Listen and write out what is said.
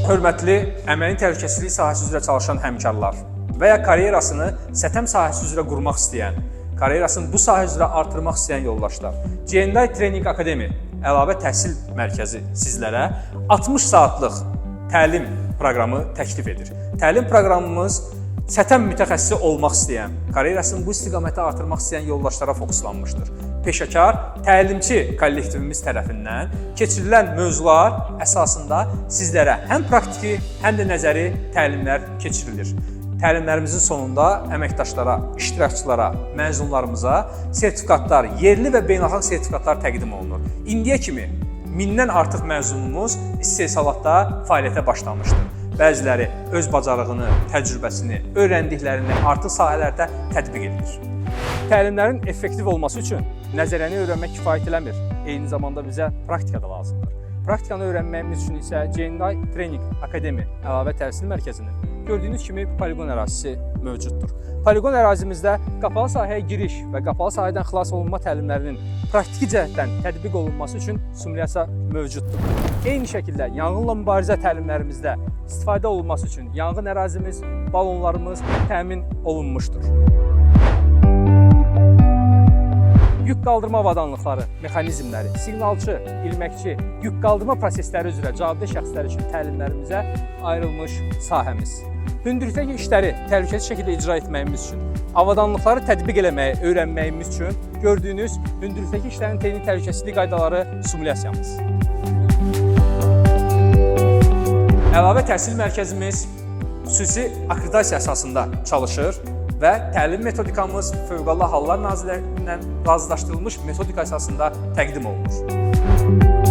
Hörmətli əməlin təhlükəsizlik sahəsi üzrə çalışan həmkarlar və ya karyerasını sətəm sahəsi üzrə qurmaq istəyən, karyerasını bu sahə üzrə artırmaq istəyən yoldaşlar, GNI Training Academy əlavə təhsil mərkəzi sizlərə 60 saatlıq təlim proqramı təklif edir. Təlim proqramımız sətəm mütəxəssisi olmaq istəyən, karyerasını bu istiqamətə artırmaq istəyən yoldaşlara fokuslanmışdır. Peşəkar təlimçi kollektivimiz tərəfindən keçirilən mövzular əsasında sizlərə həm praktiki, həm də nəzəri təlimlər keçirilir. Təlimlərimizin sonunda əməkdaşlara, iştirakçılara, məzunlarımıza sertifikatlar, yerli və beynəlxalq sertifikatlar təqdim olunur. İndiyə kimi 1000-dən artıq məzunumuz istehsalatda fəaliyyətə başlamışdır. Bəziləri öz bacarığını, təcrübəsini, öyrəndiklərini artıq sahələrdə tətbiq edir. Təlimlərin effektiv olması üçün nəzəriyyəni öyrənmək kifayət eləmir. Eyni zamanda bizə praktika da lazımdır. Praktikanı öyrənməyimiz üçün isə GNI Training Academy əlavə təhsil mərkəzinin gördüyünüz kimi poliqon ərazisi mövcuddur. Poliqon ərazimizdə qapalı sahəyə giriş və qapalı sahədən xilas olunma təlimlərinin praktiki cəhətdən tətbiq olunması üçün simulyasiya mövcuddur. Eyni şəkildə yanğınla mübarizə təlimlərimizdə istifadə olunması üçün yanğın ərazimiz, balonlarımız təmin olunmuşdur. Yük qaldırma avadanlıqları, mexanizmləri, siqnalçı, ilməkçi, yük qaldırma prosesləri üzrə cavabdeh şəxslər üçün təlimlərimizə ayrılmış sahəmiz. Hündürlükdəki işləri təhlükəsiz şəkildə icra etməyimiz üçün, avadanlıqları tətbiq eləməyi öyrənməyimiz üçün gördüyünüz hündürlükdəki işlərin texniki təhlükəsizlik qaydaları simulyasiyamız. Əlavə təhsil mərkəzimiz xüsusi akkreditasiya əsasında çalışır və təlim metodikamız Fövqəladə Hallar Nazirliyindən razılaşdırılmış metodika əsasında təqdim olunur.